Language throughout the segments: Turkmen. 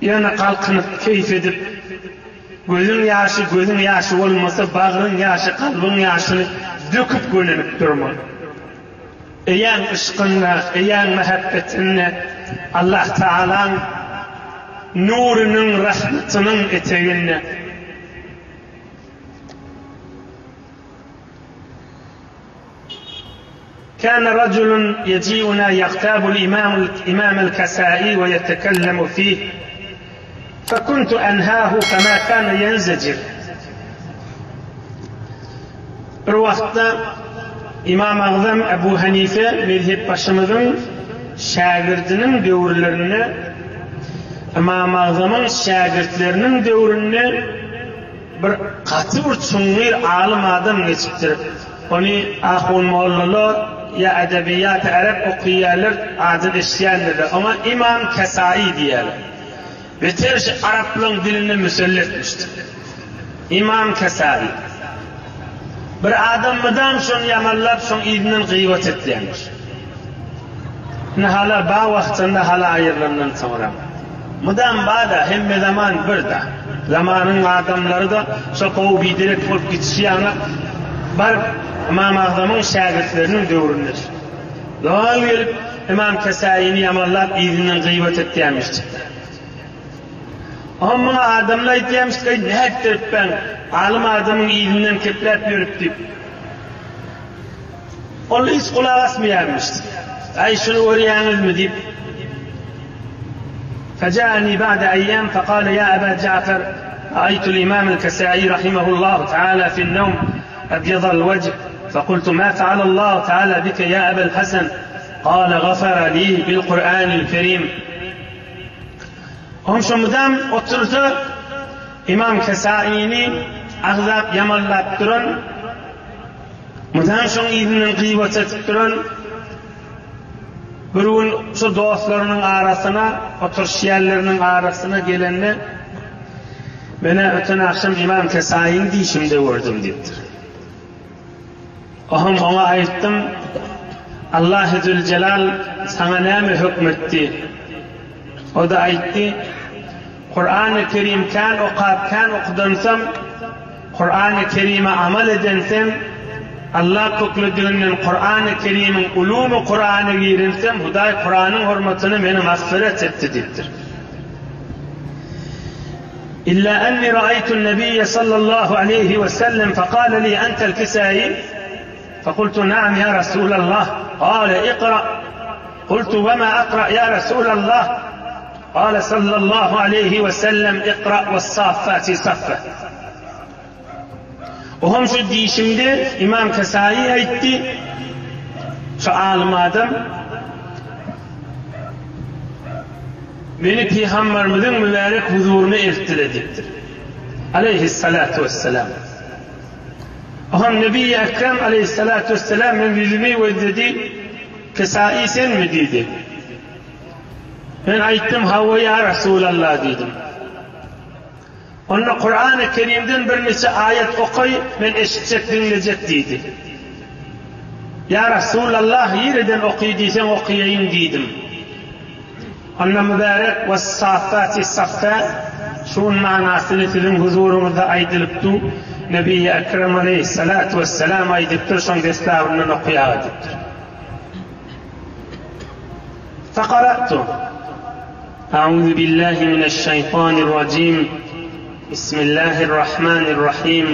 Ýöne galkynyp, keýp edip, gözüň ýaşy gözüň ýaşy bolmasa, bagryň ýaşy kalbyň ýaşyny döküp gönenip durma. Eýäň yşkynda, eýäň mähebbetinde Allah Tagalaň nurunyň, rahmatynyň eteginde. Kâne raculun yeci'una yagtabul imamel kesâi ve yetekellemu fih, fekuntu enhâhu femâ kâne yenzecir. Bir wagtda Ymam Agzam Ebu Hanife mezhepbaşymyzyň şägirdiniň döwürlerinde Ymam Agzamyň şägirtleriniň döwründe bir gaty bir çuňňur alym adam geçipdir. Ony ahun-mollalar ýa edebiýaty arap okyýarlar, adyny eşidýändirler. Oňa Ymam Kesaýy diýýärler. Beter şu araplaryň dilinde müselletmişdir. Ymam Kesaýy. Bir adam mydam şony ýamanlap, şoň yzyndan gyýbat etýänmiş. Indi hala ba wagtynda hala aýrylandan soňra. Mydam ba-da, hemme zaman bir-da. Zamanyň adamlary-da şo gowy biderek bolup gidişi ýaňa baryp Ymam Agzamyň şägirtleriniň döwründe Lal gelip Ymam Kesäýini ýamanlap yzyndan gyýbat etýämişjik. Oňa muňa adamlar aýtýamyşdyk, Eý, nätdiripbäň, alym adamyň yzyndan kepläp ýörüp diýip. Ol hiç gulak asmaýarmyşdyk. Aý, şuny görýäňizmi diýip. Fejaani ba'de eýýam fekale ýa Eba Ja'fer, ra'aýtul imamel Kesäýi rahimehullahu teala fi'n-newm ebyadal wejh, fekultu ma fealallahu teala bike ýa Ebel Hasan, kale gafara li bil Kur'anil Kerim. Onşo mydam otursa, Ymam Kesaýyny agzap ýamanlap duran, mydam şoň yzyndan gybat edip duran, bir gün şu dostlarynyň arasyna, oturyş ýerleriniň arasyna gelende, Men-ä öten agşam Ymam Kesaýyny düýşümde gördüm diýipdir. Oňam oňa aýtdym, Allahy Züljelal saňa näme hökm etdi? O-da aýtdy, Kurany Kerim kän okap, kän okudansam, Kurany Kerime amal edensem, Allah köklediginden Kurany Kerimiň ulumy Kurana girensem, Hudaý Kuranyň hormatyna meni magfyret etdi diýipdir. Illa enni ra'aýtun Nebiyye sallallahu aleýhi we sellem fekale li entel kisaýi fekultu na'am ýa Rasulallah kale ikra kultu we ma akra ýa Rasulallah kale sallallahu aleýhi we sellem ikra wes-saffati saffa Oňam şu diýşimde Ymam Kesaýy aýtdy, şu alym adam meni Pygamberimiziň mübärek huzuryna eltdile diýipdir. Aleýhissalatu wesselam. Oňam Nebi Ekrem aleýhissalatu wesselam men ýüzümi gözledi, Kesaýy senmi diýdi. Men aýtdym, hawa ýa Resulallah diýdim. Onda Kurany Kerimden birniçe aýat okaý, men eşitjek, diňlejek diýdi. Ýa Rasulallah, nireden oky diýseň okaýaýyn diýdim. Onda mübärek Wes-saffati saffa şuň manasyny siziň huzuryňyzda aýdylypdy, Nebi-i Ekrem aleýhissalatu wesselam aýdypdyr, şoň deslabyndan okaýaga diýipdir. Fekara'tu. A'uzu billahi mineşşeýtanirrajim. Bismillahirrahmanirrahim.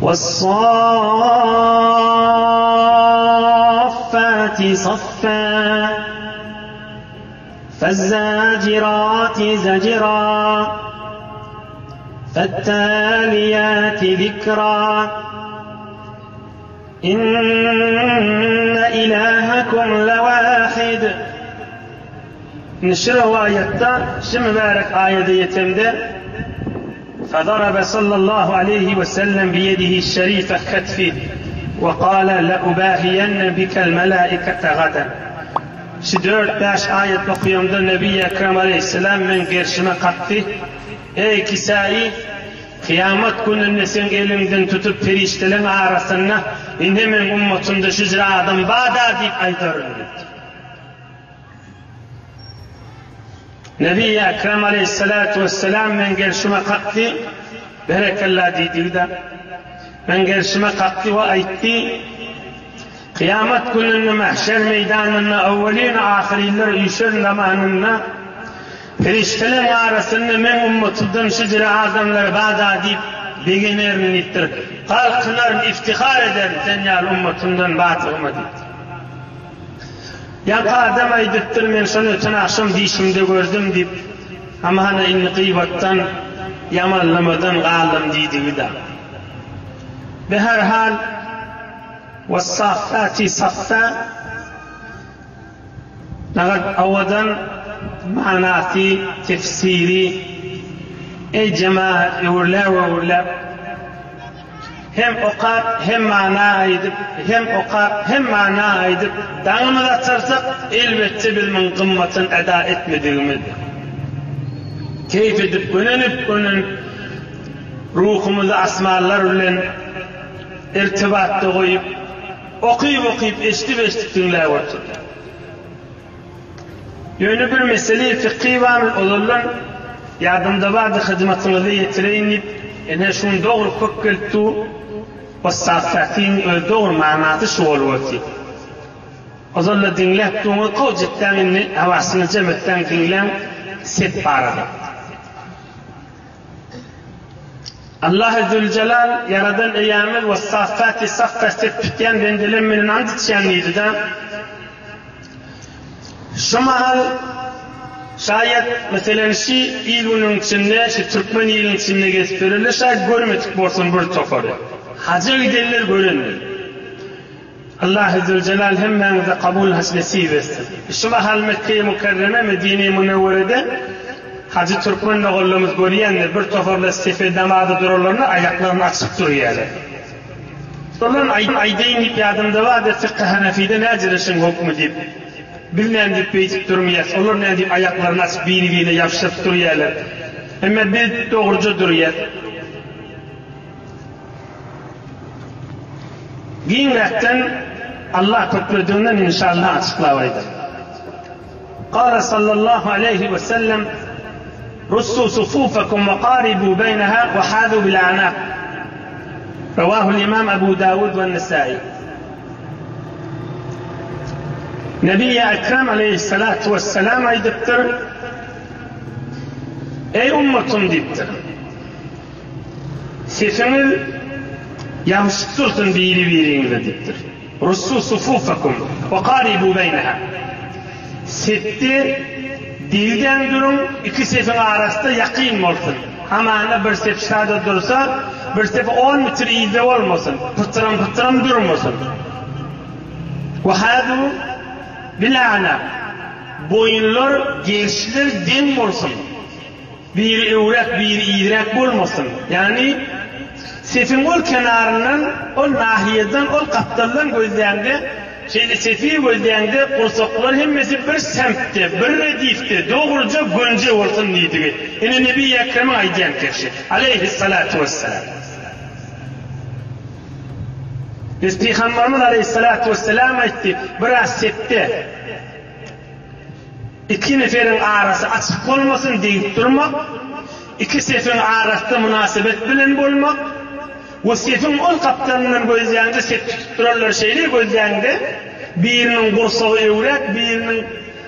Wes-saffati saffa. Fezzajirati zajra. Fettaliyati zikra. Inne ilahekum lewahid. Indi şu rowaýatda şu mübärek aýada ýetende, Fedarabe sallallahu aleýhi we sellem biýedihi şerife ketfi we kale leubahiyenne bikel melaikete gaden. Şu dört-bäş aýat okaýamda Nebi Ekrem aleýhisselam meň gerşime kakdy, Eý Kisäýi! Kyýamat gününde seň eliňden tutup perişdeleň arasynda, Ine meň ummatymda şu jyra adam bar-da diýip aýdaryn diýipdir. Nebi-i Ekrem aleýhissalatu wessalam meň gelşime kakdy, Berekella diýdigi-de, meň gelşime kakdy we aýtdy, Kyýamat gününde mahşer meýdanynda öwwelin-ahyrynlar üýşen zamanynda perişdeleriň arasynda meň ummatymdan şu jüre adamlar bada diýip begenerin diýipdir. Galkynaryn, iftihar ederin sen ýaly ummatymdan bardygyma diýipdir. Ýaňky adam aýdypdyr, men şony öten agşam düýşümde gördüm diýip, hamana indi gybatdan, ýamanlamadan galdym diýdigi-de. Beherhal, Wessaffati saffa Nagat owadan manasy, tefsiri, Eý jemagat öwürläp-öwürläp, hem okap, hem mana aýdyp, hem okap, hem mana aýdyp, daňymyzy açarsak, elbetde biz muň gymmatyny eda etmedigimizdir. Keýp edip, gönenip-gönenip, ruhumyzy asmanlar bilen irtibatda goýup, okyp-okyp, eşidip-eşidip diňläp otyrýar. Ýöne bir mesele-i fykhy bar, ozaldan ýadymda bardy, hyzmatyňyza ýetireýin diýip, ine şuny dogry köp gelip dur, Wassaffatyň öz dogry manasy şu bolup otyr. Ozalda diňläp durňyz, gowjyk indi hawasyňyzy jem etseň diňläň sep barada. Allahy Züljelal, Ýaradan Eýämiz Wessaffati saffa sep tutýan bendeler menen ant içýän diýdi-de, şu mahal şaýat, meselem, şi il-günüň içinde, şi türkmen iliniň içinde gezip ýörenler şaýat görmedik bolsun bir topary. Haja gidenler görendir. Allahy Züljelal hemmäňize kabul haj nesip etsin. Şu mahal Mekgeýi Mükerreme, Medineýi Münewwerede hajy türkmen doganlarymyz görýändir, bir toparlar sefe namaza duranlarynda aýaklaryny açyp durýarlar. Şondan aýdaýyn diýip ýadymda bardy, Fykhy Hanafide näjele şuň hökmi diýip. Biz näme diýip beýdip durmaýas, olar näme diýip aýaklaryny açyp biri-birine ýapyşdyryp durýarlar. Emma biz dogruja durýas. Giňräkden Allah köplediginden inşallah açyklap aýdar. Kâle sallallahu aleýhi we sellem, Russu sufufakum we qaribu beýneha we hâzu bil a'nâk. Rawahul Imam Abu Dawud we Nesai. Nebi-i Ekrem aleýhissalatu wesselam aýdypdyr, Eý ummatym diýipdir. Sesiňiz ýabyşyp dursun biri-biriňize diýipdir. Russu sufufakum we qaribu beýneha. Sepde degdäň duruň, iki sepiň arasy-da ýakyn bolsun. Hamana bir sep şada dursa, bir sep on metr yzda bolmasyn, pytram-pytram durmasyn. We hadu bil a'naq. Boýunlar, gerşler deň bolsun. Biri öwräk, biri yzräk bolmasyn. Ýagny, sepiň ol kenaryndan, ol nahiýeden, ol gapdaldan gözläňde, şeýle sepi gözläňde, gursaklar hemmesi bir sämtde, bir redifde, dogruja, gönje bolsun diýdigi. Ine, Nebi Ekremiň aýdýan keşi, aleýhissalatu wessalam. Biz Pygamberimiz aleýhissalatu wessalam aýtdy, biraz sepde. Iki neferiň arasy açyk bolmasyn degip durmak, iki sefiň arasda mynasybet bilen bolmak we sefiň ol gapdalyndan gözläňde sep tutup duranlar şeýle gözläňde biriniň gursagy öwräk biriniň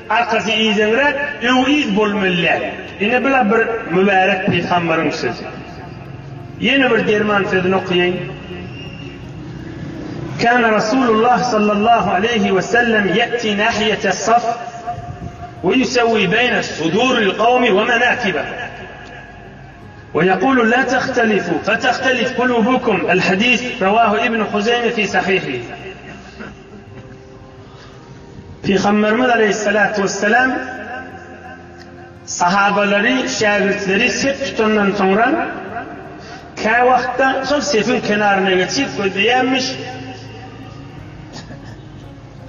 arkasy yzeňräk öw-yz bolmaly däl. Ine bula bir mübärek pygambaryň sözi. Ýene bir derman sözüni okaýaýyn. Kana Rasulullah sallallahu aleýhi we sellem ýe'ti nahiýete saf we ýusewwi beýne suduril kawmi we menakibehum. We ýekulu la tehtelifu fetehtelik kulubukum el hadis rawahu Ibn Huzeýme fi sahihihi. Pygamberimiz aleýhissalatu wessalam Sahabalary, şägirtleri sep tutandan soňra, käwagtda şol sepiň kenaryna geçip gözleýärmiş,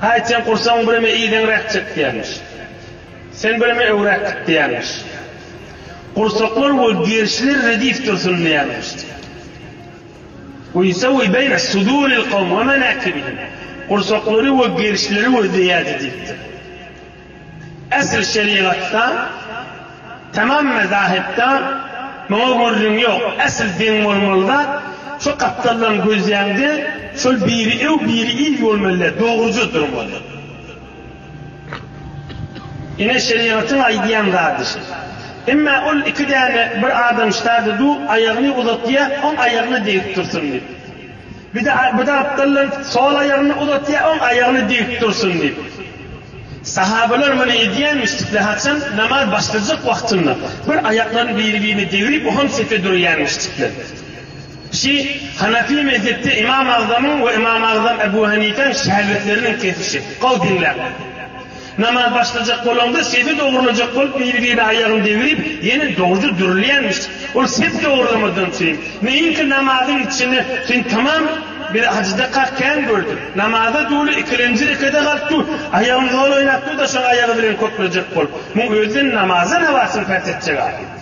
Haý, sen gursagyň bireme yzyňrak çek diýýärmiş. Sen bireme öwräk git diýýärmiş. Gursaklar we gerşler redif dursun diýýärmiş. Weýusewi beýne suduril kawm we menakibihim. Gursaklary we gerşleri gözleýärdi diýipdir. Esl şerigatda. Tamam mezahipde muňa gürrüň ýok. Esl deň bolmaly zat, şo gapdaldan gözläňde şol biri öw biri il bolmaly däl, dogruja durmaly. Ine şerigatyň aýdýan zady şi. Emma ol iki däne bir adam ştada dur, aýagyny uzatýa, oň aýagyna degip dursun diýip. Bir-de bir tarapdandan sol aýagyny uzatýa, oň aýagyna degip dursun diýip. Sahabalar muny edýänmişdikler, haçan namaz başlajak wagtynda bir aýaklaryny biri-birine degrip, oňam sepe durýanmişdikler. Şi Hanafi mezhepde Ymam Agzamyň we Ymam Agzam Ebu Hanifäň şägirtleriniň kesişi. Gowy diňläň. Namaz başlajak bolaňda sepi dogrulajak bolup biri-birine aýagyny degrip, ýene dogruja durulýanmyş. Ol sep dogrulamadan üçin. Neýinki namazyň içinde sen tamam biz hajydakak kän gördük. Namaza duly ikilenji rekede galyp dur, aýagyny zol oýnap dur-da şoň aýagy bilen köklejek bolup. Muň özden namazdan hawasyny pert etjek adam.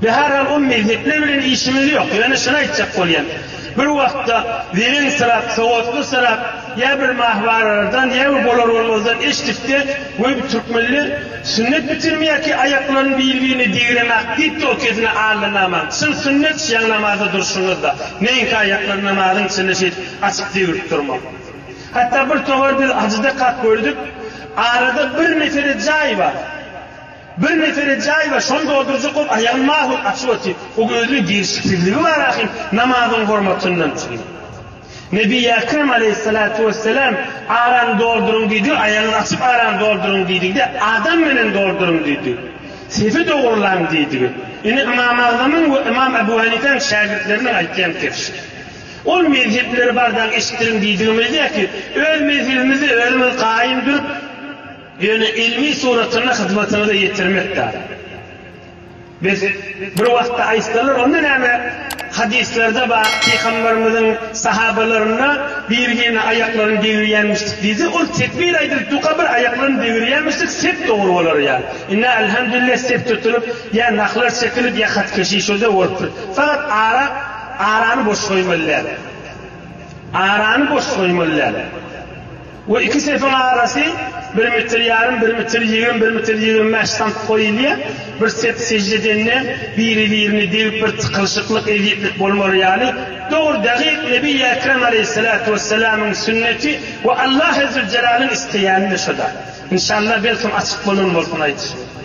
Beherhal o mezhepler bilen işimiz ýok. Ýöne şuny aýtjak bolýan. Bir wagtda zereň syrap, sowatly syrap, ýa bir mahwaralardan, ýa bir bolar-bolmazdan eşdipde, goý bu türkmenler sünnet bitirmeýär ki aýaklaryny bir-birine degrenak diýipdi o kesine allanamaň. Çyn sünnet şýaň namaza durşuňyzda. Neňki aýaklary namazyň içinde şeýdip açyp degrip durmak. Hatda bir towar biz hajyda kak gördük. Arada bir mesele jaý bar. Bir nefere jaý bar, şony doldurjak bolup aýagyny mahul açyp otyr. O özüniň gelşiksizligi bar ahym, namazyň hormatyndan çykyp. Nebi Ekrem aleýhissalatu wesselam arany dolduryň diýdi, aýagyňyzy açyp arany dolduryň diýdi-de, adam menen dolduryň diýdi. Sefi dogurlaň diýdi. Ine Ymam Agzamyň we Ymam Ebu Hanifäň şägirtleriniň aýtýan kefşi. Ol mezhepleri bardaň eşitdiriň diýdigimiz-däki, öz mezhebimizi özümiz gaýym durup, Ýöne ilmi suratynda hyzmatyňyza ýetirmek dar. Biz bir wagtda aýtsalar onda näme hadyslarda bar pygamberimiziň sahabalarynda bir-birine aýaklaryny degirýänmişdik diýse ol tekbir aýdylyp duka bir aýaklaryny degirýänmişdik sep dogry bolar ýaly. Indi elhamdülillah sep tutulyp ýa nahlar çekilip ýa hat keşi şo-da bolupdyr. Fakat ara arany boş goýmaly däl. Arany boş goýmaly däl. We iki sepiň arasy bir metr ýarym, bir metr 20, bir metr 25 sant goýulýar. Bir sep sežde edende biri-birine degip bir tykylyşyklyk, ezýetlik bolmar ýaly, dogry dagyk Nebi Ekrem aleýhissalatu wessalamyň sünneti we Allahy Züljelalyn isleýäni-de şoda. Inşallah belkim açyk bolan bolsun aýdyşym.